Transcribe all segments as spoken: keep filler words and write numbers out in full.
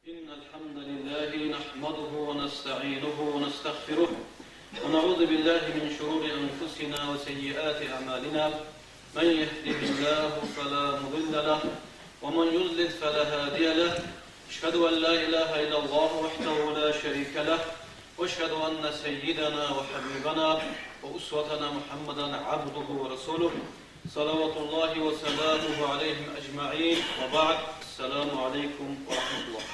إن الحمد لله نحمده ونستعينه ونستغفره، ونعوذ بالله من شرور أنفسنا وسيئات أعمالنا. من يهده الله فلا مضل له، ومن يضلل فلا هادي له. أشهد أن لا إله إلا الله وحده لا شريك له، وأشهد أن سيدنا وحبيبنا وأسوتنا محمدا عبده ورسوله، صلوات الله وسلامه عليهم أجمعين، وبعد. السلام عليكم ورحمة الله.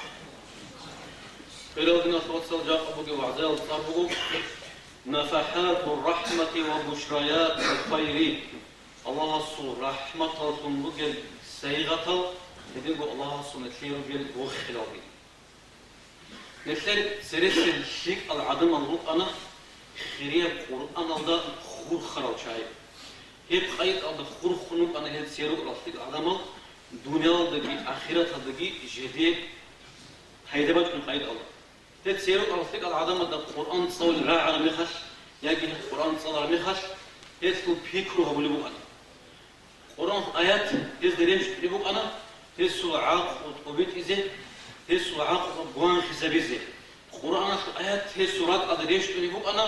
Хириял диналъул вацал, жакъа бугеб вагӀзаялда цӀар буго: نفحات الرحمة وبشريات الخير. Аллагьасул рахӀматаллъун бугел сайигъатал, гьединго Аллагьасул нилъее ругел рохелалги. Нилъер цересел лъикӀал гӀадамал рукӀана хирияб Къуръаналда хурхарал чагӀи. Гьеб къайдалда хурхун рукӀана гьел цересел лъикӀал гӀадамал, дуниялалдаги ахираталдаги жидее пайда бачӀунеб къайдалда. Гьел цересел лъикӀал гӀадамазда Къуръан цӀалулел рагӀараб мехалъ яги гьел Къуръан цӀалараб мехалъ гьелъул пикру гьабулеб букӀана. Къуръаналъул аят гьезда рещтӀунеб букӀана гьесул гӀакълу тӀобитӀизе, гьесул гӀакълу гвангъизабизе. Къуръаналъул аят гьесул ракӀалда рещтӀунеб букӀана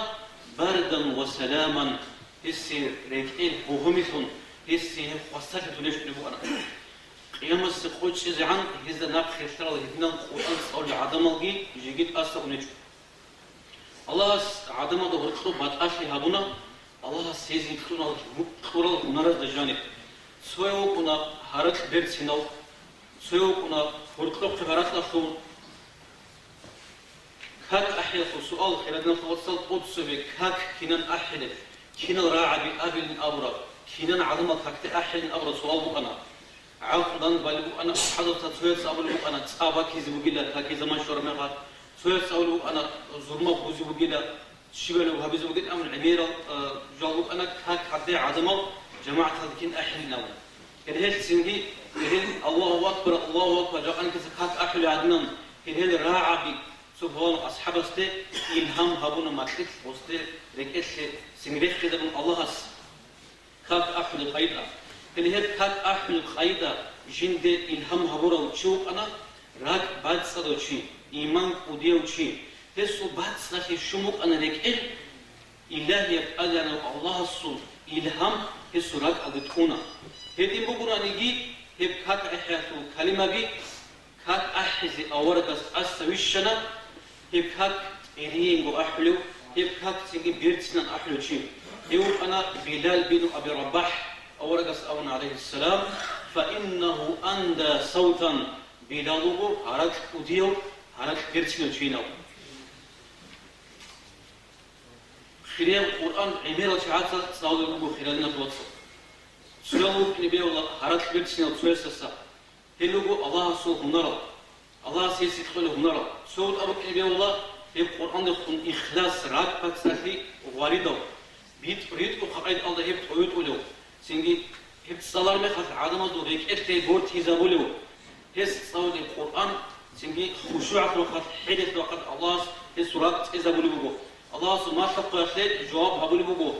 бардан ва саламан, гьесие рекӀел гьугьумилъун, гьесие хвасарлъун рещтӀунеб букӀана. Къиямасеб къо чӀезегӀан гьезда нахъ релълъарал гьединал Къуръан цӀалулел гӀадамалги жеги тӀаса унечӀо. Аллагьас гӀадамазда гьоркьоб батӀалъи гьабуна, Аллагьас гьезие кьурал, кьурал гьунаразда жаниб. Цояв вукӀуна гьаракь берцинав, цояв вукӀуна гьоркьохъеб гьаракьалъув. Как ахӀиялъул суал, хириял диналъул вацал, тӀоцебе как кинан ахӀилеб, кинал рагӀаби абилин абураб, кинан гӀадамал какде ахӀилин абураб суал букӀана. ГӀакълу данде балеб букӀана, асхӀабазда цояз абулеб букӀана, цӀа бакизе бугила, какил заман щвараб мехалъ, цояз абулеб букӀана, зурма бузе бугила, щибалев гьабизе бугин, амма гӀемерал, а, жал букӀана, как гьабде гӀадамал жамагӀаталда кин ахӀилин абун. Гьел гьелцинги, гьел Аллагьу акбар, Аллагьу акбар, жакъа нилъеца как ахӀулеб гӀадинан, гьел гьел рагӀаби цо пуланав асхӀабасде илгьам гьабуна, макьилъ гъосде рекӀелъе цин рехизабун Аллагьас. Как ахӀулеб къайда. Гьеле гьеб как ахӀулеб къайда жинде илгьам гьабурав чи вукӀана, ракӀ бацӀцӀадав чи, иман кӀудияв чи. Гьесул бацӀцӀалъи щун букӀана рекӀел, Илагьияб ТӀадегӀанав Аллагьасул илгьам гьесул ракӀалде кьуна. Гьедин бугониги, гьеб как ахӀиялъул калимаби Как ахӀизе аварагас тӀаса вищана, гьеб как тӀерийинго ахӀулев, гьеб как цинги берцинан ахӀулев чи. Гьев вукӀана Билал бин Аби Рабахь, аварагас абуна, гӀалайгьиссалам: «Фаиннагьу анда савтан», Билал вуго гьаракь кӀудияв, гьаракь берцинав чи ин абун. Хирияб Къуръан гӀемерал чагӀаца цӀалулеб буго, хириял диналъул вацал. Цоял вукӀине бегьула гьаракь берцинав цоясдаса. Гьел руго Аллагьасул гьунарал, Аллагьас гьесие кьолел гьунарал. Цо тӀад рукӀине бегьула гьеб Къуръандехун ихлас, ракӀбацӀцӀалъи гъваридал, битӀ-, ритӀухъ къайдалда гьеб тӀовитӀулев, цинги гьеб цӀалар мехалъ гӀадамазул рекӀелъе гортизабулев. Гьес цӀалулеб Къуръан, цинги хушугӀалъул рахъалъ, хӀересул рахъалъ Аллагьас гьесул ракӀ цӀезабулеб буго. Аллагьасул малъа-хъваялъе жаваб гьабулеб буго.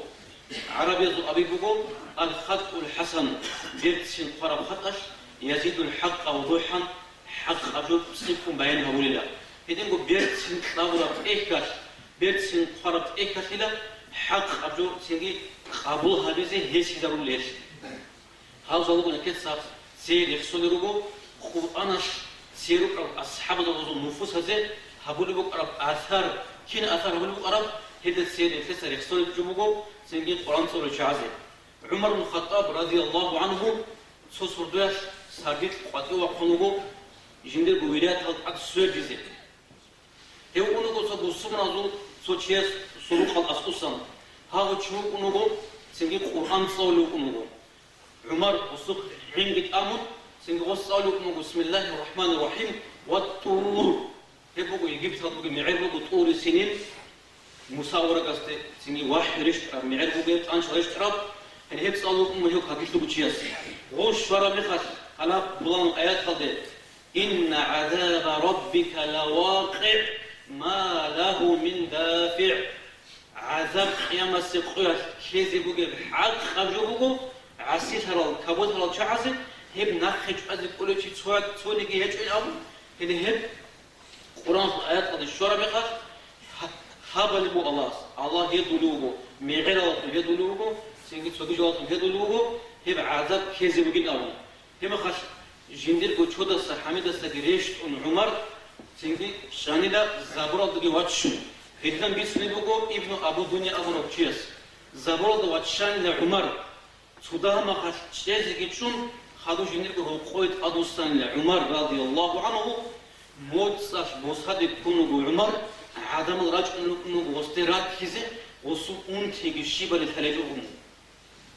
ГӀарабиязул абилеб буго: «Ал-хатӀул хӀасан», берцин хъвараб хатӀалъ, «язидул хӀакъа вудухӀан», хӀакъаб жо цӀикӀкӀун баян гьабулила. Гьединго берцин кьабураб тӀехьалъ, берцин хъвараб тӀехьалъила хӀакъаб жо цинги къабул гьабизе гьесизарулел. Гьал жал руго нилъеца цее рехсолел руго Къуръаналъ церукъав асхӀабазул нуфусазе гьабулеб букӀараб асар, кин асар гьабулеб букӀараб, гьелда цее нилъеца рехсолеб жо буго цинги Къуръан цӀалулел чагӀазе. ГӀумар ибн Хаттаб, радияллагьу гӀангьу, цо сордоялъ сардилъ къватӀив вахъун вуго, жиндирго вилаяталда тӀад свердизе. Гьев ун вуго цо бусурманазул цо чияс сурукъал аскӀусан. Гьав чи вукӀун вуго, цинги Къуръан цӀалулев вукӀун вуго. ГӀумар гъосухъ гӀинги тӀамун, цинги гъос цӀалулев вукӀун вуго: «Бисмиллагьир рахӀманир рахӀим, ва ТӀур». Гьеб буго Египеталда бугеб мегӀер буго ТӀури Синин, Муса аварагасде цинги вахӀю рещтӀараб мегӀер буго гьеб, тӀанчал рещтӀараб. Гьеб цӀалулев вукӀун вуго гьев какилъ бугев чияс. Гъов щвараб мехалъ, гьалаб пуланаб аяталде: «Инна гӀазаба раббика лавакъигӀ, ма лагьу мин дафигӀ». ГӀазаб къиямасеб къоялъ лъезе бугеб хӀакъаб жо буго, гӀасилъарал, капурлъарал чагӀазе гьеб нахъе чӀвазе кӀолев чи цо-, цониги гьечӀин абун, гьеле гьеб Къуръаналъул аяталде щвараб мехалъ, гьа-, гьабали буго Аллагьас. Аллагь гьедулев вуго, мегӀералдалъун гьедулев вуго, цинги цоги жоялдалъун гьедулев вуго, гьеб гӀазаб ккезе бугин абун. Гьебмехалъ жиндирго чодаса гӀамидасаги рещтӀун ГӀумар, цинги щванила забуралдаги ваччун. Гьединан бицунеб буго Ибну Абу Дуня абурав чияс. Забуралда ваччанила ГӀумар. Цо дагьаб мехалъ чӀезеги чӀун, хадув жиндирго гьоркьое тӀадвуссанила ГӀумар радияллагьу гӀангьу, моцӀалъ босаде ккун вуго ГӀумар, гӀадамал рачӀун рукӀун руго гъосде раккизе, гъосул унтиги щибали лъалеб бугин.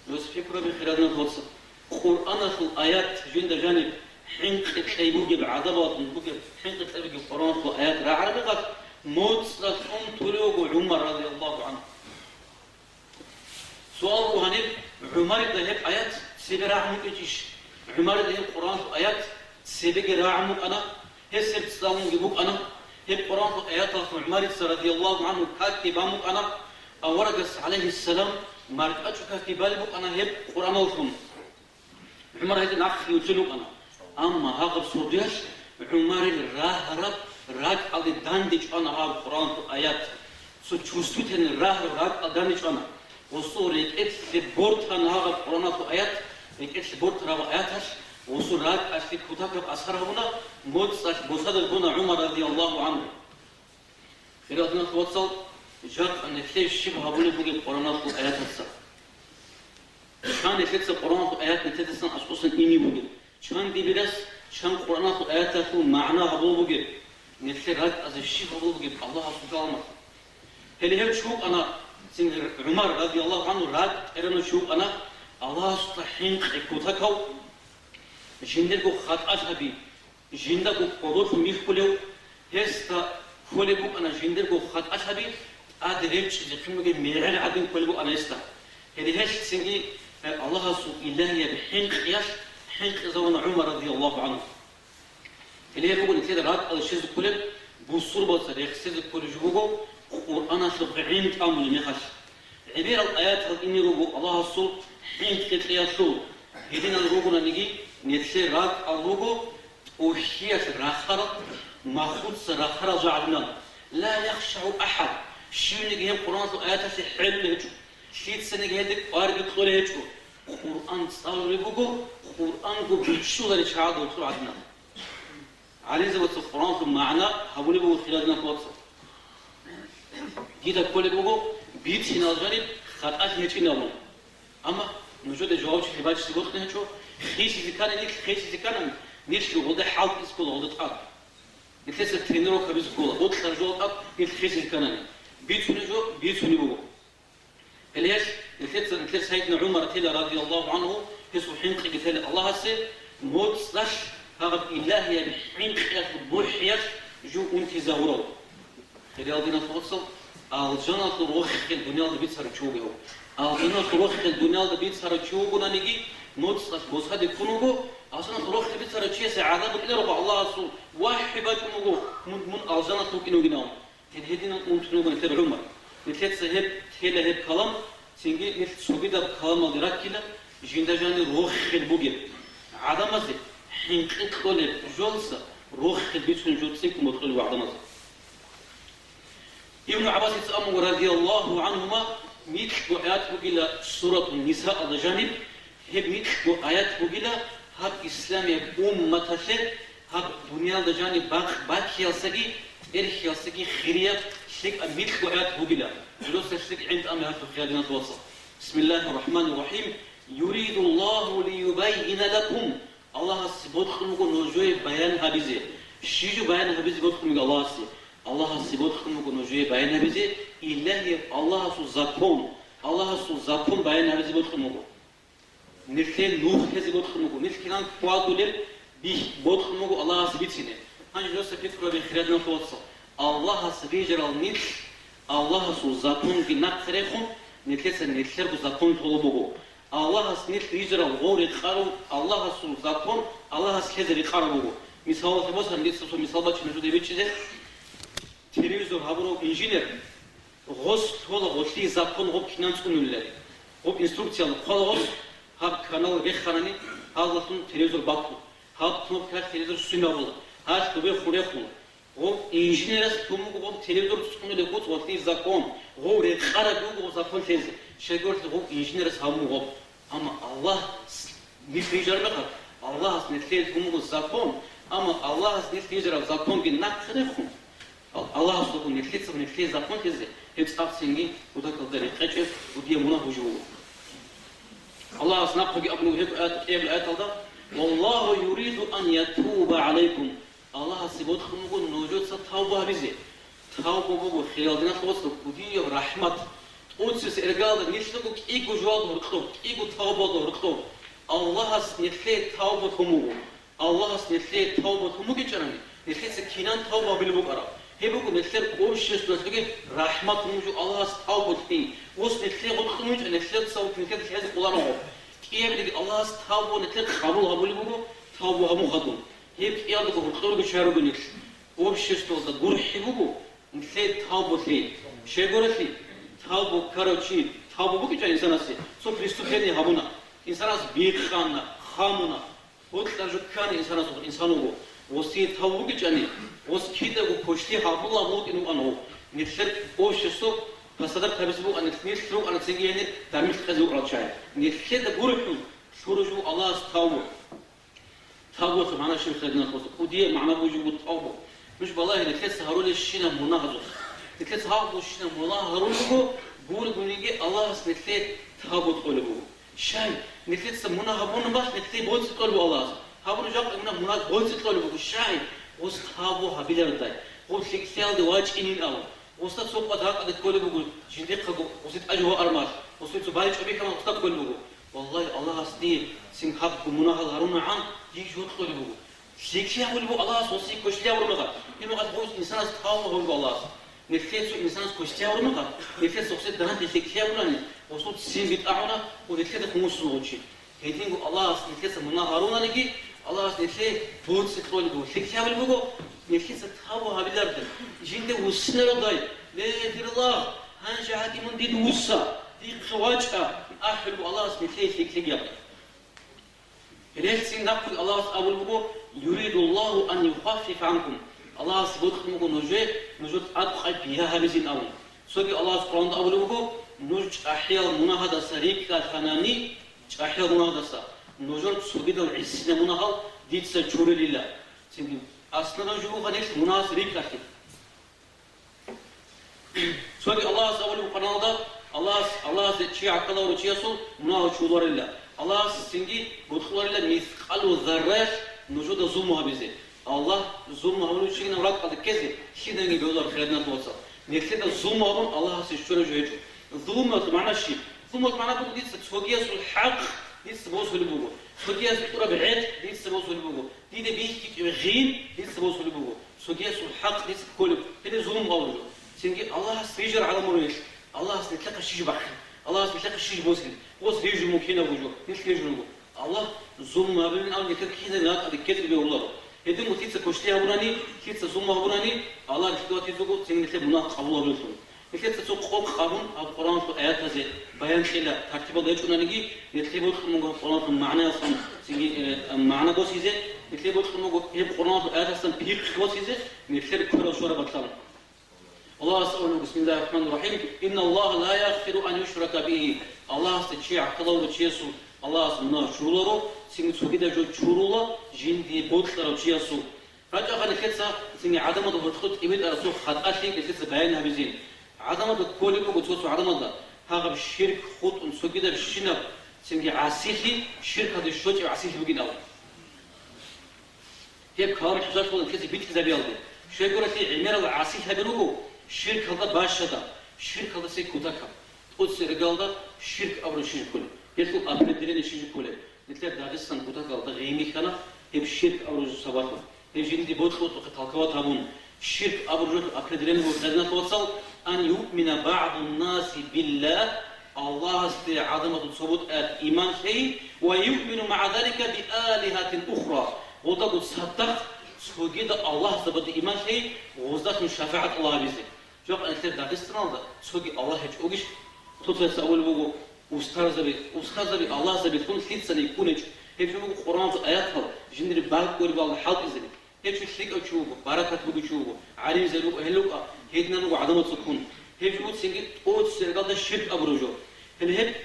Гьес пикру гьабе, хириял диналъул вацал, Къуръаналъул аят жинда жаниб хӀинкъи кьей бугеб, гӀадамалдун бугеб, хӀинкъи кьей бугеб Къуръаналъул аят рагӀараб мехалъ, моцӀалъ унтулев вуго ГӀумар радияллагьу гӀангьу. Суал буго гьаниб, ГӀумарида гьеб аят цебе рагӀун букӀинчӀищ? ГӀумарида гьеб Къуръаналъул аят цебеги рагӀун букӀана, гьес гьеб цӀалунги букӀана, гьеб Къуръаналъул аяталъун ГӀумарица радияллагьу гӀангьу какги бан букӀана, аварагас, гӀалайгьиссалам, маркӀачӀул какги балеб букӀана гьеб Къуръаналлъун. ГӀумар гьедин нахъе вуссун вукӀана. Амма гьагъаб сордоялъ ГӀумарил рагьараб ракӀалде данде чӀвана гьаб Къуръаналъул аят. Цо чувствительный рагьараб ракӀалде данде чӀвана. Гъосул рекӀелъе бортана гьагъаб Къуръаналъул аят, рекӀелъе бортараб аяталъ гъосул ракӀалъе кутакаб асар гьабуна, моцӀалъ босаде ккуна ГӀумар радияллагьу гӀангьу. Хириял диналъул вацал, жакъа нилъее щиб гьабулеб бугеб Къуръаналъул аятаца? Чан нилъеца Къуръаналъул аят нилъедасан аскӀосан ине бугеб? Чан дибирас, чан Къуръаналъул аяталъул магӀна гьабулеб бугеб? Нилъер ракӀазе щиб гьабулеб бугеб Аллагьасул каламалъ? Гьеле гьев чи вукӀана, цин ГӀумар радияллагьу гӀангьу ракӀ тӀерана чи вукӀана, Аллагьасда хӀинкъи кутакав, жиндирго хатӀалъаби, жиндаго хӀодолъун бихьулев, гьесда кколеб букӀана жиндирго хатӀалъаби, тӀаде речӀчӀизе хъин бугеб мегӀер гӀадин кколеб букӀана гьесда. Гьеле гьелъ цинги, э, Аллагьасул илагьияб хӀинкъиялъ хӀинкъизавуна ГӀумар радияллагьу гӀангьу. Гьеле гьеб буго нилъеда ракӀалде щвезе кколеб, бусурбабаца рехсезе кколеб жо буго, Къуръаналъухъ гӀин тӀамулеб мехалъ. ГӀемерал аятал ине руго Аллагьасул хӀинкъи кьеялъул, гьединал ругонаниги, нилъер ракӀал руго тӀохьиялъ рахарал, махуца рахарал жо гӀадинал. Ла яхшагӀу ахӀад, щивниги гьеб Къуръаналъул аяталъе хӀелулев гьечӀо, лъицаниги гьелде кӀварги кьолев гьечӀо. Къуръан цӀалулеб буго, Къуръанго бичӀчӀуларел чагӀазда гьоркьор гӀадинал. ГӀалимзабаца Къуръаналъул магӀна гьабулеб буго, хириял диналъул вацал. Дида кколеб буго, бицинал жаниб хатӀалъи гьечӀин абун. Амма нужеда жавабчилъи бачизе бокьун гьечӀо, хисизе ккани нилъ, хисизе ккани нилъ гъолда хӀалтӀизе ккола, гъолда тӀад. Нилъеца тренировка гьабизе ккола, бокьараб жо тӀад нилъ хисизе ккани. Бицунеб жо бицунеб буго. Гьеле гьелъ нилъеца нилъер Сайидна ГӀумар тела, радияллагьу гӀангьу, гьесул хӀинкъиги тела Аллагьасе, моцӀалъ гьаб илагьияб хӀинкъиялъул бухӀиялъ жив унтизавурав. Хириял диналъул вацал, алжаналъул рохел дуниялда бицарав чи вугев. Алжаналъул рохел дуниялда бицарав чи вугонаниги, моцӀалъ босаде ккун вуго, алжаналъул рохел бицарав чиясе гӀазаб букӀинаро Аллагьасул, вахӀю бачӀун вуго, мун, мун алжаналъ вукӀине вугинав. Гьедин гьединал унтун вуго нилъер ГӀумар. Нилъеца гьеб тела гьеб калам, цинги нилъ цогидаб каламалде раккила, жинда жанир рохел бугеб, гӀадамазе хӀинкъи кьолеб жолса рохел бицунеб жо цӀикӀкӀун бокьулеб гӀадамазе. Ибну ГӀаббасица абун буго, радияллагьу гӀангьума, микьго аят бугила Суратун Нисаалда жаниб, гьеб микьго аят бугила гьаб исламияб умматалъе, гьаб дуниялда жаниб бакъ баккиялсаги, тӀерхьиялсаги хирияб лъикӀаб микьго аят бугила. Жидеца лъикӀ гӀинтӀаме гьаб, хириял диналъул вацал. Бисмиллагьир рахӀманир рахӀим. Юридуллагьу лиюбаййина лакум. Аллагьасе бокьун буго нужее баян гьабизе. Щиб жо баян гьабизе бокьун буго Аллагьасе? Аллагьасе бокьун буго нужее баян гьабизе, илагьияб Аллагьасул закон, Аллагьасул закон баян гьабизе бокьун буго. Нилъее нух лъезе бокьун буго, нилъ кинан хьвадулел бихьи бокьун буго Аллагьасе бицине. Гьанже нужеца пикру гьабе, хириял диналъул вацал. Аллагьас рижарал нилъ, Аллагьасул законги нахъе рехун, нилъеца нилъерго закон толеб буго. Аллагьас нилъ рижарал гъов рекъарав Аллагьасул закон Аллагьас лъезе рекъараб буго. Мисалалъе босани, дица цо мисал бачина нужеда бичӀчӀизе. Телевизор гьабурав инженер гъос лъола гъолъие закон гъоб кинан цӀунулилан. Гъоб инструкциялда хъвала гъос, гьаб канал реханани, гьалдалъун телевизор бакула, гьаб кнопкаялъ телевизор сунабула, гьалъ добе хурехула. Гъов инженерас лъун буго гъов телевизор цӀунулеб гуц ва лъие закон, гъов рекъараб буго гъов закон лъезе, щайгурелъул гъов инженерас гьабун буго гъов. Амма Аллагь нилъ рижараб мехалъ, Аллагьас нилъее лъун буго закон, амма Аллагьас нилъ рижараб законги нахъе рехун, Ал-, Аллагьасухъ нилъецаго нилъее закон лъезе, гьеб цӀакъ цинги кутакалда рекъечӀеб кӀудияб мунагь бужи буго. Аллагьас нахъеги абун буго гьеб аят, кӀиабилеб аяталда: «Валлагьу юриду ан ятуба гӀалайкум». Аллагьасе бокьун буго нужеца тавба гьабизе. Тавба буго, хириял диналъул вацал, кӀудияб рахӀмат. ТӀоцебесеб иргаялда нилъго кӀиго жоялда гьоркьоб, кӀиго тавбаялда гьоркьоб Аллагьас нилъее тавба лъун буго. Аллагьас нилъее тавба лъун бугечӀарани, нилъеца кинан тавба гьабулеб букӀараб? Гьеб буго нилъер обществалъеги рахӀмат гьунжу Аллагьас тавба лъи. Ос нилъее гъоркьун вичӀа, нилъеца нилъеда лъезе кӀоларо гъоб. КӀиабилеги Аллагьас тавба нилъер къабул гьабулеб буго, тавба гьабун хадуб. Гьеб кӀиялдаго гьоркьор бугищ гьарурго нилъ? Обществалда гурхӀи буго нилъее тавба лъи. Щайгурелъул тавба ккарав чи тавба букӀичӀа инсанасе, цо преступление гьабуна, инсанас бикъана, хамуна, бокьараб жо ккани инсанасухъ инсан вуго. Гъосие тавба букӀичӀани, гъос кидаго квешлъи гьабулеб букӀин вукӀана гъов. Нилъер общество пасадаб гьабизе букӀана, нилъ рукӀана цинги гьенир дармилъ кьезе вукӀарал чагӀи. Нилъеда гурхӀун лъура жо Аллагьас тавба. Тавбалъул магӀна щиб, хириял диналъул вацал? КӀудияб магӀна буго тавба. Нуж балагье, нилъеца гьарулебщинаб мунагьазухъ. Нилъеца гьаб бугебщинаб мунагь гьарулеб буго, гуреб бугониги Аллагьас нилъее тавба кьолеб буго. Щай? Нилъеца мунагь гьабуна бахъ нилъее боцӀи кьолеб буго Аллагьас. Гьабуна жакъа мунагь, боцӀи кьолеб буго. Щай? Гъос тавба гьабилардай. Гъоб лъикӀлъиялде вачӀинин абун. Гъосда цо къват гьакъалде кколеб буго, жиндихъаго гъосие тӀаде ваъараб мехалъ, гъосие цо байбихьулеб мехалъ гъосда кколеб буго. Валлагь, Аллагьас дие цин гьабго мунагьал гьарунагӀан, дие жо кьолеб буго. ЛъикӀлъи гьабулеб буго Аллагьас гъосие квешлъи гьабураб мехалъ, гьеб мехалъ гъос инсанас тавба гьабулеб буго Аллагьас. Нилъее цо инсанас квешлъи гьабураб мехалъ, нилъеца гъосие дагьаб лъикӀлъи гьабунани, гъосул ццин битӀа гьуна ва нилъеда хӀумусун гъов чи. Гьединго Аллагьас нилъеца мунагь гьарунаниги, Аллагьас нилъее боцӀи кьолеб буго, лъикӀлъи гьабулеб буго, нилъеца тавба гьабилардай, жинде вуссинародай: «Ле, дир Аллагь, гьанже гьатӀи мун дида вусса, дихъе вачӀа», – ахӀулеб буго Аллагьас нилъее лъикӀлъиги гьабун. Гьелъ цин нахъеги Аллагьас абулеб буго: «Юридуллагьу ан юхаффифа гӀанкум». Аллагьасе бокьун буго нужее, нужер тӀадкъай бигьа гьабизин абун. Цоги Аллагьас Къуръанда абулеб буго: «Нуж чӀахӀиял мунагьадаса рикӀкӀалъанани, чӀахӀиял мунагьадаса, нужер цогидал гӀисинаб мунагьал дица чурилила». Цинги, аслан, нуж жугьутӀ нилъ мунагьасе рикӀкӀалъе. Цоги Аллагьас абулеб буго Къуръаналда, Аллагьас, Аллагьасе чи гӀахьалав ручиясул мунагьал чуларила. Аллагьас цинги бокьуларила мискъалу зарраялъ нужеда зулму гьабизе. Аллагь зулму гьабулев чигинав ракӀалде ккезе лъидаги бегьуларо, хириял диналъул вацал. Нилъеда зулму гьабун Аллагьасе щвараб жо гьечӀо. Зулмуялъул магӀна щиб? Зулмуялъул магӀна буго дица цогиясул хӀакъ дица босулеб буго. Цогияс кьураб гӀетӀ дица босулеб буго. Дида бихьичӀеб гъин дица босулеб буго. Цогиясул хӀакъ дица кколеб. Гьеле зулму абураб жо. Цинги Аллагьас рижарал гӀадамал ругелъ, Аллагьас нилъехъа щиб бахъи? Аллагьас нилъехъа щиб босин? Гъос рижун мун кинабго жо, нилъ рижун руго. Аллагь зулму гьабилин абун нилъер кидаги ракӀалде ккезе бегьуларо. Гьедин лъица квешлъи гьабурани, лъица зулму гьабурани, Аллагь нилъеда ватизего цин нилъер мунагь къабул гьабулелъул. Нилъеца цо къокъ абун гьаб Къуръаналъул аятазе баян кьела, тартибалда гьечӀонаниги, нилъее бокьун буго гьаб Къуръаналъул магӀнаялъан цинги, э, магӀна босизе, нилъее бокьун буго гьеб Къуръаналъул аяталъан пихъ босизе, нилъер кверал щвараб батӀалъан. Аллагьас абуна: «Бисмиллагьир рахӀманир рахӀим. Инналлагьа ла ягъфиру ан юшрака бигьи». Аллагьасда чи гӀахьалав чиясул Аллагьас мунагь чуруларо, цинги цогидаб жо чурула жиндие бокьарав чиясул. РачӀаха нилъеца цинги гӀадамазда гьоркьоб тӀибитӀараб цо хатӀалъи нилъеца баян гьабизин. ГӀадамазда кколеб буго цо-цо гӀадамазда гьагъаб ширк хутӀун цогидабщинаб цинги гӀасилъи, ширкалде щочӀеб гӀасилъи бугин абун. Гьеб калам хӀужалъула нилъеца битӀизабиялде, щайгурелъул гӀемерал гӀасилъаби руго ширкалда бащадаб, ширкалдаса кутакаб, тӀоцебесеб иргаялда ширк абураб щиб кколеб, гьелъул определение щиб кколеб. Нилъер Дагъистан кутакалда гъимихьана гьеб ширк абураб жо сабаблъун. Гьеб жинди бокьа-бокьухъе толковать гьабун, ширк абураб жо определение буго, хириял диналъул вацал: «Ан юъмина багӀдун-наси биллагь», Аллагьасде гӀадамазул цо бутӀа иман лъей, «ва юъмину магӀа залика би алигьатин ухра», гъоздаго цадахъ цогидал аллагьзабазде иман лъей, гъоздалъун шафагӀат тӀалабизе. Жакъа нилъер Дагъистаналда цоги аллагь гьечӀогищ? Цо-цояс абулеб буго: «Устарзаби, устарзаби, аллагьзабилъун лъицаниги ккун гьечӀо». Гьеб жо буго Къуръаналда аятал, жиндир бакӀ гуреб Аллагь хӀалтӀизаби. Гьев чи лъикӀав чи вуго, баракат бугев чи вуго, гӀалимзаби рукӀа, гьел рукӀа, гьединан руго гӀадамал цӀуккун. Гьев чи вуго цинги тӀоцебе гьелда ширк абурав жо. Гьеле гьеб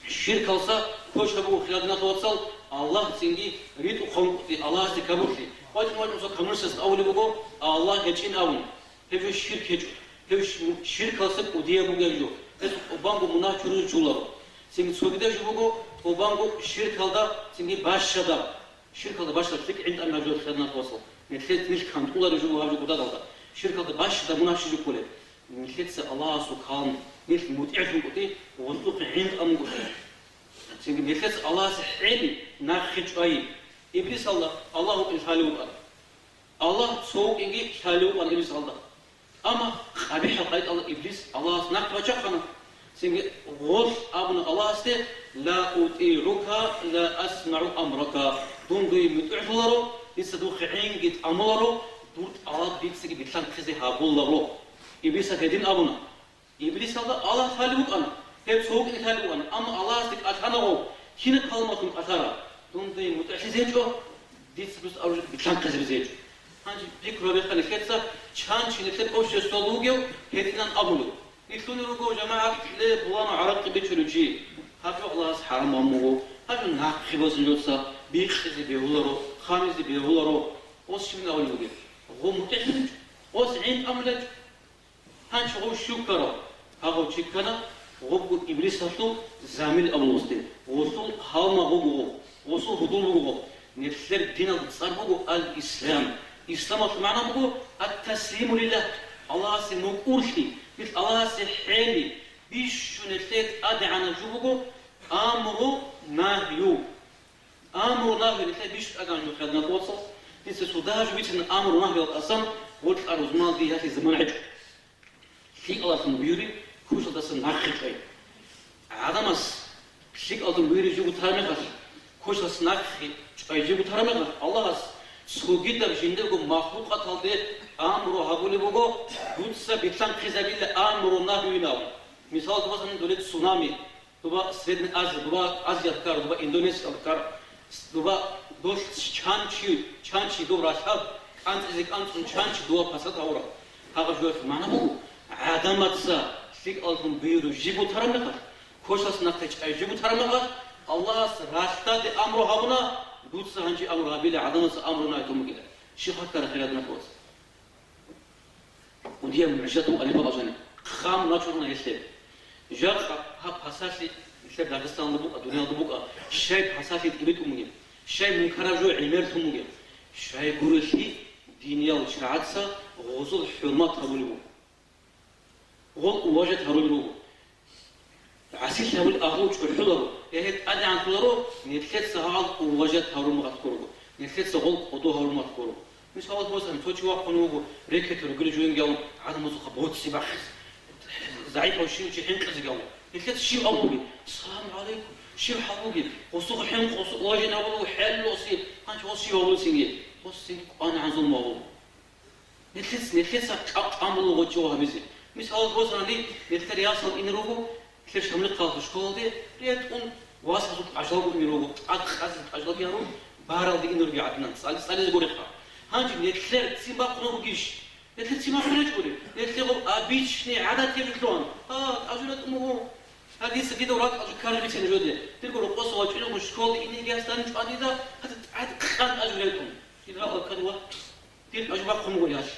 ширкалса квешаб буго, хириял диналъул вацал, Аллагь цинги ритӀухъ гьанкӀутӀи, Аллагьасде кабуллъи. ВачӀун-вачӀун цо камурсас абулеб буго, Аллагь гьечӀин абун. Гьеб жо ширк гьечӀо. Гьеб ши-, ширкалса кӀудияб бугеб жо. Гьез къубанго мунагь чурузе чӀоларо. Цинги цогидаб жо буго, къубанго ширкалда цинги бащадаб. Ширкалда бащдаб лъикӀ гӀинтӀамилан жо хириял диналъул вацал. Нилъеца нилъ кантӀулареб жо гьаб жо кӀудадалда. Ширкалда бащдаб мунагь щиб жо кколеб? Нилъеца Аллагьасул калам, нилъ мутӀигӀлъун кӀутӀи, гъорлъухъе гӀинтӀамун кӀутӀи. Цинги нилъеца Аллагьасе хӀели нахъе чӀвайи. Иблисалда Аллагь вукӀин лъалев вукӀана. Аллагь цо вукӀинги лъалев вукӀана иблисалда. Амма къабихӀал къайдалда иблис Аллагьас нахъ бачахъана. Цинги гъолъ абуна Аллагьасде: «Ла утигӀука, ла асмагӀу амрака». Дун дуе мутӀигӀлъуларо, дица духъе гӀинги тӀамуларо, дур тӀалаб дицаги билълъанхъизе гьабуларо. Иблисас гьедин абуна. Иблисалда Аллагь лъалев вукӀана, гьев цо вукӀин лъалев вукӀана, амма Аллагьасде кӀалъана гъов, кинаб каламалъун кӀалъараб? Дун дуе мутӀигӀлъизе гьечӀо, дица дуца абураб жо билълъанхъизаризе гьечӀо. Гьанже пикру гьабеха нилъеца, чан чи нилъер обществалда вугев гьединан абулев. Нилъ гьунел руго, жамагӀат, ле, пуланав гӀаракъи бичулев чи. Гьаб жо Аллагьас хӀарамаб буго, гьаб жо нахъе босун жоца, бикъизе бегьуларо, хамизе бегьуларо. Ос щибин абулеб бугеб? Гъов мутӀигӀлъулев чи, ос гӀинтӀамулев чи. Гьанже гъов щив ккарав? Гьагъав чи ккана гъобго иблисалъул замил абулев гъосде, гъосул гьалмагъ вуго гъов, гъосул гьудул вуго гъов. Нилъер диналда цӀар буго ал-Ислам. Исламалъул магӀна буго ат-таслиму лиллагь, Аллагьасе мукӀурлъи, нилъ Аллагьасе хӀели, бищун нилъее тӀадегӀанаб жо буго амру-нагью. Амру-нагью нилъее бищун тӀадегӀан жо, хириял диналъул вацал. Дица цо дагьаб жо бицина амру-нагьюялдасан, гъоркьа рузманалда гьалъие заман гьечӀо. ЛъикӀалалъун буюри квешалдаса нахъе чӀвай. ГӀадамас лъикӀалалъун буюри жо гутараб мехалъ, квешалдаса нахъе чӀвай жо гутараб мехалъ, Аллагьас цогидаб жиндирго махлукъаталде амру гьабулеб буго, дуца билълъанхъизабила амру-нагьюйин абун. Мисал, дуца гьаниб доле цунами. Дуба Средняя Азия, дуба Азиялъ ккара, дуба Индонезиялъ ккара, дуба дол чан чи, чан чи доб ралъдал кӀанцӀизе кӀанцӀун чан чи дова пасат гьавураб. Гьагъаб жоялъул магӀна буго, гӀадамаца лъикӀаллъун буюру жиб гутараб мехалъ, квешалъ нахъе чӀай жиб гутараб мехалъ, Аллагьас ралъдаде амру гьабуна, дуца гьанже амру гьабила, гӀадамаца амру нагь тун бугила. Щиб хӀакъ ккара, хириял диналъул вацал? Кудияб мугӀжизат букӀанила бакӀалжани, хъам начӀуна гьелъе. Жакъа гьаб пасалъи нилъер Дагъистаналда букӀа, дуниялда букӀа, щай пасалъи тӀибитӀун бугеб, щай мункараб жо гӀемерлъун бугеб, щай гурелъул диниял чагӀаца гъозул хӀурмат гьабулеб буго. Гъол уважат гьарулел руго. ГӀасилъи гьабулел агьлу чӀухӀуларо, я гьеб тӀадегӀанлъуларо, нилъеца гьал уважат гьарун мехалъ ккурого, нилъеца гъол кӀодо гьарун мехалъ ккурого. Мисалалъ босани, цо чи вахъун вуго, рекетал ругел жугьинги абун, гӀадамазухъа боци бахъизе. ЗагӀипав щив чи хӀинкъизеги абун. Нилъеца щив абулеб? Салам гӀалайкум. Щив гьабугеб? Гъосухъа хӀинкъусе, уважение гьабулев хӀел лоси, гьанже гъос щив гьабулесинги? Гъос цинги кӀванагӀан зулму гьабулеб. Нилъец-, нилъеца кьа-, къан буго гъочӀо гьабизе. Мисалалъ босани, нилъер ясал ине руго, нилъер Шамлихъалъул школалде ретӀун, васазул тӀажалго ине руго, тӀад къазе тӀажалги гьарун, баралде ине руго гӀадинан, цӀали-, цӀализе гурехъа. Гьанже нилъер ццин бахъун бугищ? Нилъер ццин бахъун гьечӀони. Нилъер гъоб обычный гӀадатияб жо лъугьана. Гьа, тӀажу ретӀун буго. Гьадиса дида ракӀалда ккараб бицина жоде. Дирго рокъоса вачӀинегун школалде инеги гьасдани чӀвадида, гьадин тӀад къан тӀажу ретӀун. Дида ракӀалда ккани ва Дир тӀажу бахъун буго гьалъ.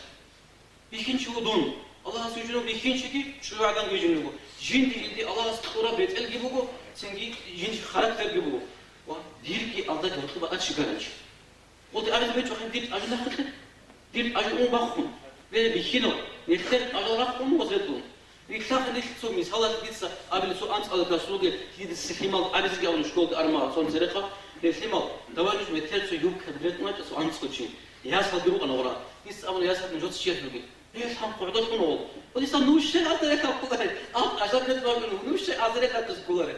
Бихьинчи вуго дун. Аллагьас вижун вуго бихьинчиги, чӀужугӀадан вижун вуго. Жинди-жинди Аллагьас кьураб бетӀерги буго, цинги жинди характерги буго. Ва дирги алда гьоркьоб батӀа чи гаранчи. Гъоди абизе гьечӀо хӀай дир тӀажу нахъе кье. Дир тӀажу ун бахъун. Бе бихьинав, нилъер тӀажал рахъун вуго зетӀун. Рилълъаха нилъ цо мисалалъ дица абилеб цо анцӀила касулги, дида лъимал абизеги абуна школалде армагьал цо церехъа, гьеб лъимал, давай нуж метер цо юбка ретӀун вачӀа цо анцӀго чи. Ясалги рукӀана гъура. Дица абуна, ясал нужеца чияс ругел. Гьелъан къугӀдалъун гъол. Ва дица нуж щай азарилъа кколаре? Ал азар ретӀун вачӀун, нуж щай азарилъа кколаре?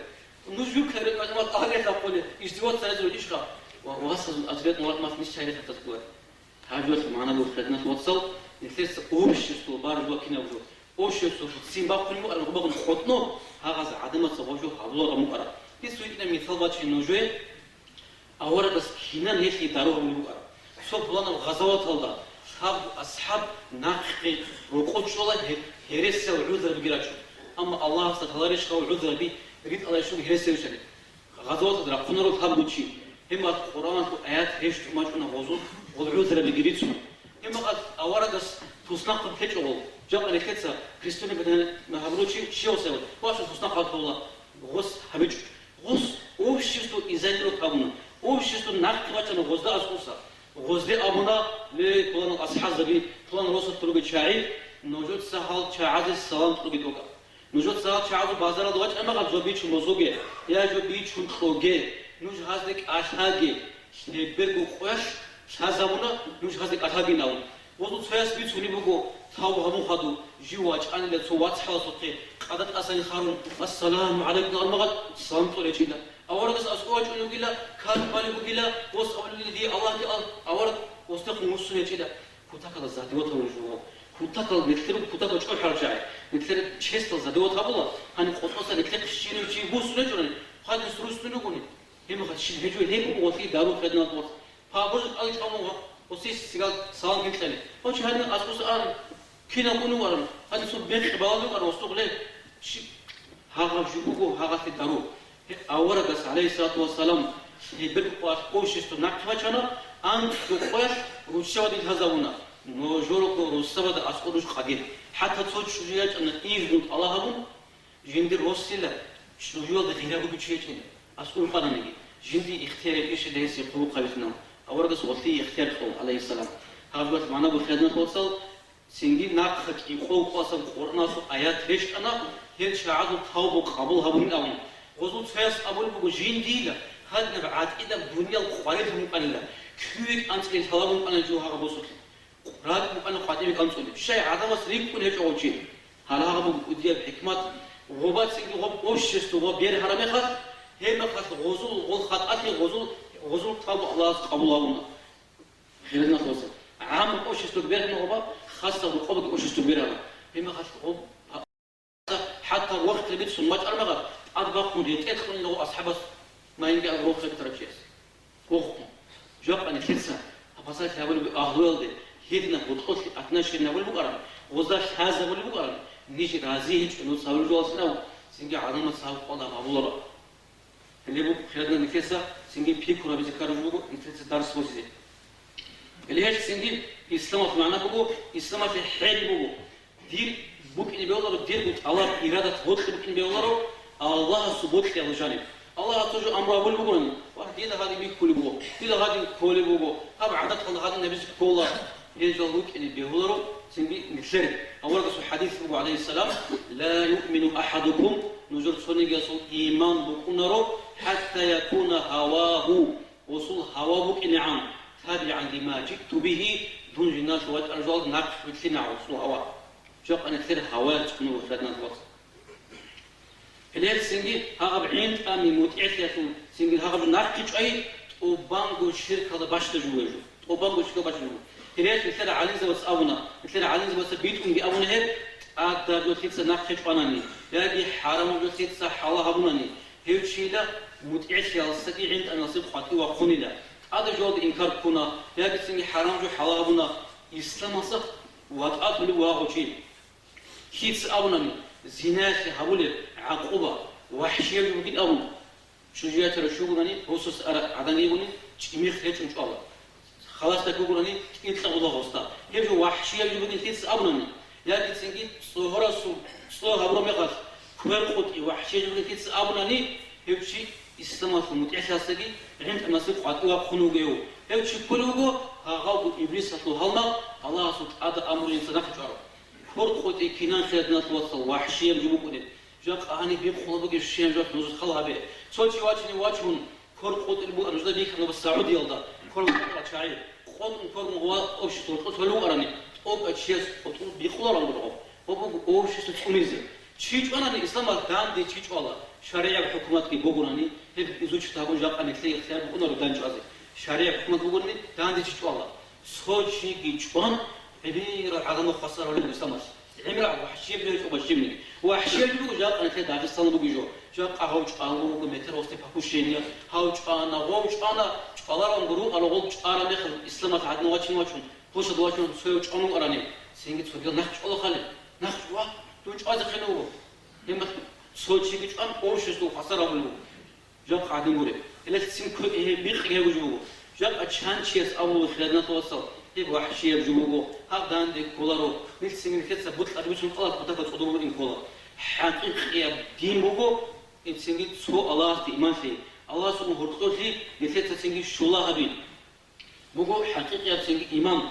Нуж юбка ретӀун вачӀун, ал азарилъа кколе. Издеваться гьаризе рукӀищха? Ва васазул азар ретӀун вачӀун, ниж щай азарилъа кколаре? Гьаб жоялъул магӀна буго, хириял вацал, нилъеца обществоялда бараб жо кинаб жо, обществоялъул ццин бахъунеб букӀараб гъубагъун къотӀно, гьагъаз гӀадамаца гъоб жо гьабулараб букӀараб. Гьес витӀинаб мисал бачине нужее, аварагас кинан гьелъие дару гьабулеб букӀараб. Цо пуланаб гъазаваталда лъабго асхӀаб нахъе рокъов чӀола гье-, гьересиял гӀузрабиги рачун. Амма Аллагьасда лъаларищ гьав гӀузраби ритӀалайищ руго гьересиял рушани? Гъазаваталда рахъунаро лъабго чи. Гьеб мехалъ Къуръаналъул аят гьечӀун бачӀуна гъозул, гъол гӀузрабиги рицун. Гьеб мехалъ аварагас туснахъаб лъечӀо гъол. Жакъа нилъеца христианин бетӀер гьабурав чи щивас гьавула, вачӀун туснахъ гьабула, гъос гьабичӀо. Гъос общество изолировать гьабуна. Общество нахъе бачана гъозда аскӀоса. Гъозде абуна: «Ле, пуланал асхӀабзаби, пуланал росулъ ругел чагӀи, нужеца гьал чагӀазе салам кьуге тӀокӀаб. Нужеца гьал чагӀазул базаралда вачӀа мехалъ жо бичун босуге, я жо бичун кьоге, нуж гьазде кӀалъаге». Лъеберго къоялъ лъазабуна нуж гьазде кӀалъагин абун. Гъозул цояс бицунеб буго тавбу гьабун хадув, жив вачӀанила цо вацгӀаласухъе къадар тӀасан харун, «Ассаламу гӀалайкум», амма гъад салам кьолечӀила. Аварагас аскӀов вачӀунев вугила, как балеб бугила, гъос абулеб дие Аллагьги ал, авараг гъосдехун вуссун гьечӀила. Кутакалда задевать гьабун жуго. Кутакал, нилъер кутакал чӀухӀарал чагӀи. Нилъер честал задевать гьабула, гьаниб къотӀоса нилъехъе щинав чи вуссун гьечӀони, хадис руссун ругони. Гьеб мехалъ щиб гьечӀо, гьеб буго гъолъие дару хадинал къотӀ. Пагьбуз кӀалчӀалун гъосие сигал салам кьани. Гъо чи гьадин аскӀоса аран, кинав кӀунев аран, гьадин цо бекьи балалев аран, гъосухъ ле. Щиб? Гьагъаб жо буго гьагъалъе дару. Гьеб аварагас, гӀалайгьиссалату вассалам, лъеберго къоялъ общество нахъе бачана, анцӀго къоялъ руччабаде лъазабуна. Нужерго росабада аскӀор нуж къаде. ХӀатта цо чӀужу ячӀана, изну тӀалаб гьабун, жиндир росила чӀужуялда гъира бугев чи гьечӀин, аскӀов вукъананиги, жиндие ихтияр гьечӀищила гьесие хъулухъ гьабилъун. Аварагас гъолъие ихтияр кьола, гӀалайгьиссалам. Гьаб мана бухӀедна хъоцал, цинги нахъа кӀикъоялда къвасан Къуръаналъул аят рещтӀана, гьел чагӀазул тавбу къабул гьабунин абун. Гъозул цояс абулеб буго, жиндила гьадинаб гӀатӀидаб дуниял къварилъун вукӀанила, киве кӀанцӀилин лъаларун вукӀана жо гьагъаб босулъ. РакӀ букӀана къватӀибе кӀанцӀулеб. Щай гӀадамас рикӀкӀун гьечӀо гъов чи? Гьале гьагъаб буго кӀудияб хӀикмат, гъобацинги гъоб общество ва бергьараб мехалъ, гьеб мехалъ гъозул, гъол хатӀалъи гъозул, гъозул тавбу Аллагьас къабул гьабуна. Хириял диналъул вацал, гӀамму обществоги бергьана гъоба, хасаб рокъобги обществоги бергьана. Гьеб мехалъ гъоб-, хӀатта рохел бицун вачӀараб мехалъ, тӀад бахъун ретӀел кьунила гъо асхӀабас, майинги абун рохел битӀарав чияс. Рохун. Жакъа нилъеца гьаб пасалъи гьабулеб агьлуялде гьединаб гьоркьолъи отношение гьабулеб букӀараб, гъозда лъазабулеб букӀараб, ниж рази гьечӀо, нуж гьабулеб жоялъин абун, цинги гӀадамаца гьаб къвалаб гьабуларо. Гьеле буго, хириял диналъул вацал, цинги пикру гьабизе ккараб жо буго, нилъеца дарс босизе. Гьеле гьелъ цинги исламалъул магӀна буго, исламалъе хӀел буго. Дир букӀине бегьуларо, дирго тӀалаб, ирадат, бокьи букӀине бегьуларо Аллагьасул бокьиялда жаниб. Аллагьас цо жо амру гьабулеб бугони, ва дида гьадин бихьулеб буго, дида гьадин кколеб буго, гьаб гӀадаталда гьадин гьабизе ккола. Гьел жал рукӀине бегьуларо цинги нилъер. Аварагасул хӀадис буго, гӀалайгьиссалам: «Ла юъмину ахӀадукум», нужер цонигиясул иман букӀунаро, «хӀатта якуна гьавагьу», гъосул гьава букӀинегӀан, «табигӀан лима жиъту бигьи», дун жиндалъун вачӀараб жоялда нахъвилълъинегӀан гъосул гьава. Жакъа нилъер гьава цӀунув вугев, хириял диналъул вацал. Гьеле цинги гьагъаб гӀинтӀами мутӀигӀлъиялъул цинги гьагъаб жо нахъе чӀвай, тӀубанго ширкалда бащдаб жо бугеб жо. ТӀубанго ширкалда бащдаб жо буго. Гьеле нилъер гӀалимзабаз абуна, нилъер гӀалимзабаца битӀунги абуна гьеб, тӀадаб жо лъица нахъе чӀванани, яги хӀарамаб жо лъица хӀалал гьабунани, гьев чийила мутӀигӀлъиялдасаги гӀинтӀамиялдасаги къватӀив вахъунила. ТӀадаб жоялда инкар ккуна, яги цинги хӀарамаб жо хӀалал гьабуна, исламалдаса ватӀалъулев вуго гьав чи. Лъица абунани, зинаялъе гьабулеб гӀакъуба вахӀшияб жо бугин абун, чӀужу ячарав чи вугони, росас ара гӀадан йигони, чӀимихъ речӀун чӀвала. Халасда гугурани, кӀикъа гъула гъоста. Гьеб жо вахӀшияб жо бугин лъица абунани, яги цинги цӀогьорасул цӀогь гьабураб мехалъ, квер къотӀи вахӀшияб жо бугин лъица абунани, гьев чи исламалъул мутӀигӀлъиялдасаги гӀинтӀамиялдасаги къватӀив вахъун вугев. Гьев чи кколев вуго гьагъавго иблисалъул гьалмагъ, Аллагьасул тӀадаб амру жинца нахъе чӀварав. Квер къотӀи кинан, хириял диналъул вацал, вахӀшияб жо букӀунеб. Жакъа гьаниб бихъула бугеб щиб жо нужеца хал гьабе. Цо чи вачине вачун, квер къотӀулеб букӀана, нужеда бихьана Саудиялда, квер къотӀарал чагӀи. КъотӀун квер мугъ ва общество кьутӀулев вукӀарани, тӀокӀав чияс къотӀун бикъуларан гургъу. Гьеб буго общество цӀунизе. Чи чӀванани, исламалъ данде чи чӀвала, шаригӀияб хӀукуматги бугони, гьеб изучить гьабун жакъа нилъее ихтияр букӀунаро дандчӀвазе. ШаригӀияб хӀукумат бугони, данде чи чӀвала. Цо чиги чӀван, гӀемерал гӀадамал хвасар гьарулел исламалъ. ГӀемерал вахӀшияб жо гьечӀо бащибни. ВахӀшияб жо буго жакъа нилъер Дагъистан бугеб жо. Жакъа гьав чӀван буго метер гъосде покушение. Гьав чӀвана, гъов чӀвана, чӀваларалго рукӀана, гъов чӀвараб мехалъ исламалъ гӀадин вачин вачун, пошад вачун цояв чӀван вукӀарани. Цинги цогиял нахъ чӀвала хъали. Нахъ чӀва, дун чӀвазе хъен вуго. Гьебмехалъ цо чиги чӀван, обществоялъ хвасар гьабулеб буго. Жакъа гӀадин гури. Гьелъ цин ккве-, гьеб бикъи гьеб жо буго. Жакъа чан чияс абулеб, хириял диналъул вацал, гьеб вахӀшияб жо буго, гьаб данде кколаро. Нилъ цинги нилъеца бутӀа бицун кӀала, кутака цӀодор букӀин ккола. ХӀакъикъияб дин буго, цинги цо Аллагьасде иман лъей. Аллагьасул гьоркьорлъи нилъеца цинги щула гьаби. Буго хӀакъикъияб цинги иман.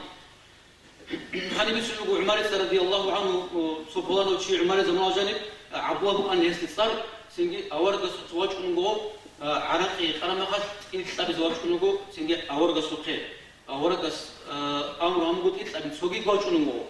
Гьаниб бицун буго ГӀумарица радияллагьу гӀангьу, цо пуланав чи ГӀумарил заманалда жаниб, ГӀабдуллагь букӀана гьесда цӀар, цинги аварагасухъе вачӀун вуго, а, гӀаракъи гьекъараб мехалъ, тӀил кьабизе вачӀун вуго, цинги аварагасухъе. Аварагас, а, амру гьабун буго тӀил кьабин, цогиги вачӀун вуго.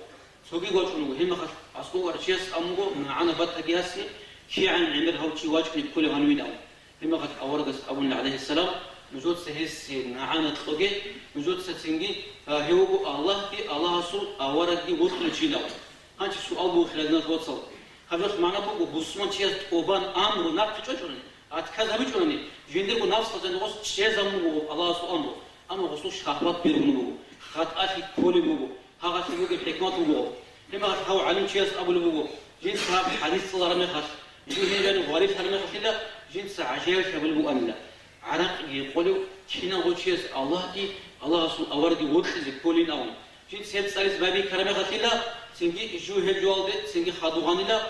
Цогиги вачӀун вуго. Гьебмехалъ аскӀов варчияс абун буго, нагӀана батаги гьасе, кигӀан гӀемер гьав чи вачӀине кколев гьанивин абун. Гьебмехалъ аварагас абуна, гӀалайгьиссалам, нужеца гьесие нагӀана кьоге, нужеца цинги, а, гьев вуго Аллагьги Аллагьасул аварагги вокьулев чи абун. Гьанже суал буго, хириял диналъул вацал. Гьаб жоялъ магӀна буго, бусурманчияс тӀубан амру нахъе чӀвачӀунани, отказ гьабичӀунани, жиндирго нафсалда жаниб гъос чӀезабун буго Аллагьасул амру, амма гъосул шагьват бергьун буго, хатӀалъи кколеб буго. Гьагъалъе бугеб хӀикмат буго. Гьебмехалъ гьав гӀалимчияс абулеб буго, жинца гьаб хӀадис цӀалараб мехалъ, жив гьениб гъварилъараб мехалъила, жинца гӀажаиблъи гьабулеб букӀанила. ГӀаракъиги гьекъолев киналго чияс Аллагьги Аллагьасул аварагги вокьизе кколин абун. Жинца гьеб цӀализе байбихьараб мехалъила, цинги жив гьеб жоялде цинги хадув гъанила,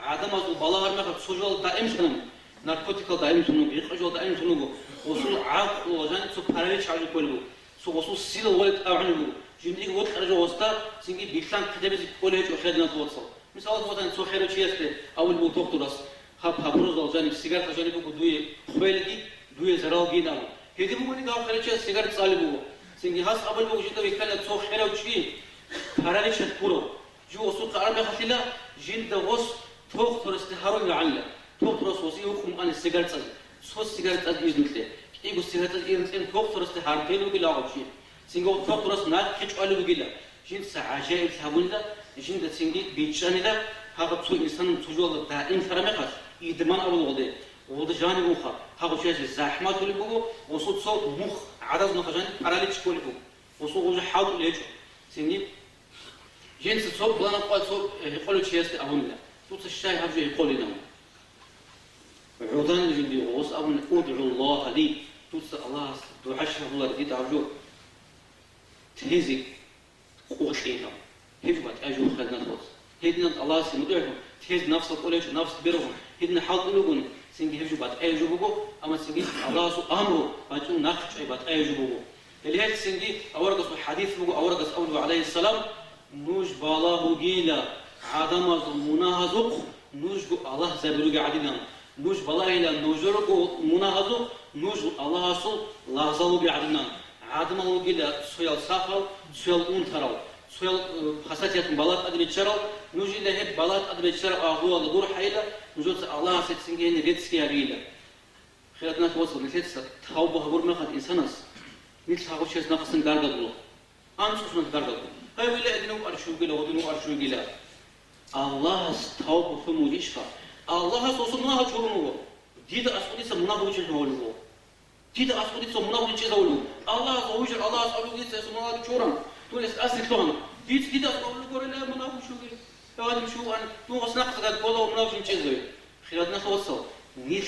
гӀадамазул балагьараб мехалъ цо жоялда даимлъанани, наркотикалда даимлъун вуго, гьекъей жоялда даимлъун вуго, гъосул гӀакълу ва жаниб цо паралич гьабизе кколеб буго. Цо гъосул сила валет абгӀунеб буго. Жиндирго вокьарав гъосда цинги билълъан кьезе кколей гьечӀо, хириял диналъул вацал. Мисалалъе ватани, цо херав чиясде абулеб буго дохтурас, гьаб папиросал жаниб, сигаретал жаниб буго дуе хвелги, дуе заралги абун. Гьедин бугони гьав херав чияс сигарет цӀалеб буго. Цинги гьас абулеб буго жинда вихьана цо херав чи, параличат гурав. Жив гъосухъе араб мехалъила, жинда гъос дохтурасде гьарулел рагӀанила. Дохтурас гъосие гьукъун букӀана сигарет цӀазе. Цо сигарет цӀазе изну кье. КӀиго сигарет цӀазе изну кье, дохтурасде гьарулел ругел гьав чи. Цинги дохтурас нахъе чӀвалев вугила. Жинца гӀажаиблъи гьабунила, жинда цинги бичӀчӀанила, гьагъаб цо инсан цо жоялда даимлъараб мехалъ, идман абулеб гъоде, гъолда жаниб унха, гьагъав чиясе захӀматулеб буго, гъосул цо мухь гӀадаз нухалъ жаниб паралич кколеб буго, гъосул гъов жо хӀалтӀулеб гьечӀо. Цинги Жинца цо пуланаб къватӀ цо гьекъолев чиясде абунила, дуца щай гьаб жо гьекъолин абун. ГӀоданила жиндие гъос абуна, «УдгӀу Аллагьа ли», дуца Аллагьасде дугӀа щай гьабуларе дида гьаб жо тезе къокъин абун. Гьеб жо батӀияб жо, хириял диналъул вацал. Гьединаб Аллагьасе мутӀигӀлъун, тезе нафсал кӀолеб гьечӀо, нафс бергьун, гьединаб хӀалтӀулеб бугони, цинги гьеб жо батӀияб жо буго, амма цинги Аллагьасул амру бачӀун нахъе чӀвай батӀияб жо буго. Гьеле гьел цинги аварагасул хӀадис буго, аварагас абулеб, гӀалайгьиссалам, нуж балагьугила гӀадамазул мунагьазухъ нужго Аллагь забируге гӀадинан. Нуж балагьила нужерго мунагьазухъ нуж Аллагьасул лагъзал руге гӀадинан. ГӀадамал ругила цоял сахал, цоял унтарал, цоял, э, хасатиятун балагь тӀаде биччарал, нужила гьеб балагь тӀаде биччараб агьлуялда гурхӀайила, нужеца Аллагьасе цинги гьенир реццги гьабейила. Хириял диналъул вацал, нилъеца тавба гьабураб мехалъ инсанас, нилъ гьагъав чияс нахъасан гаргадула. АнцӀусунас гаргадула. Гьай, вила, гьедин вукӀарчи вугила, гьедин вукӀарчи вугила. Аллагьас тавба лъун вугищха? Аллагьас гъосул мунагь чурун вуго. Дида аскӀов дица мунагь бугин чи гьавулев вуго. Дида аскӀов дица мунагь бугин чи гьавулев вуго. Аллагьас гъовижар, Аллагьас абулеб дица гьесул мунагь чурун. Дун гьес аслъи лъугьана. Диц-, дида аскӀов абулеб гурелъул мунагь бучуге. Гьадин чугӀан, дун гъос нахъа гад ккола ва мунагь жинчӀезаве. Хириял диналъул вацал, нилъ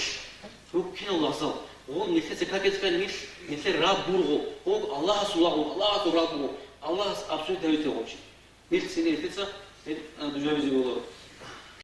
руккинал лагъзал, гъол нилъеца какецкан нилъ, нилъер раб бургъо, гъоб Аллагьасул лагъ, Аллагьасул раб буго, Аллагьас абсолют давитев гъов чи. Нилъ цинги нилъеца гьеб, а, дужавизе бегьуларо.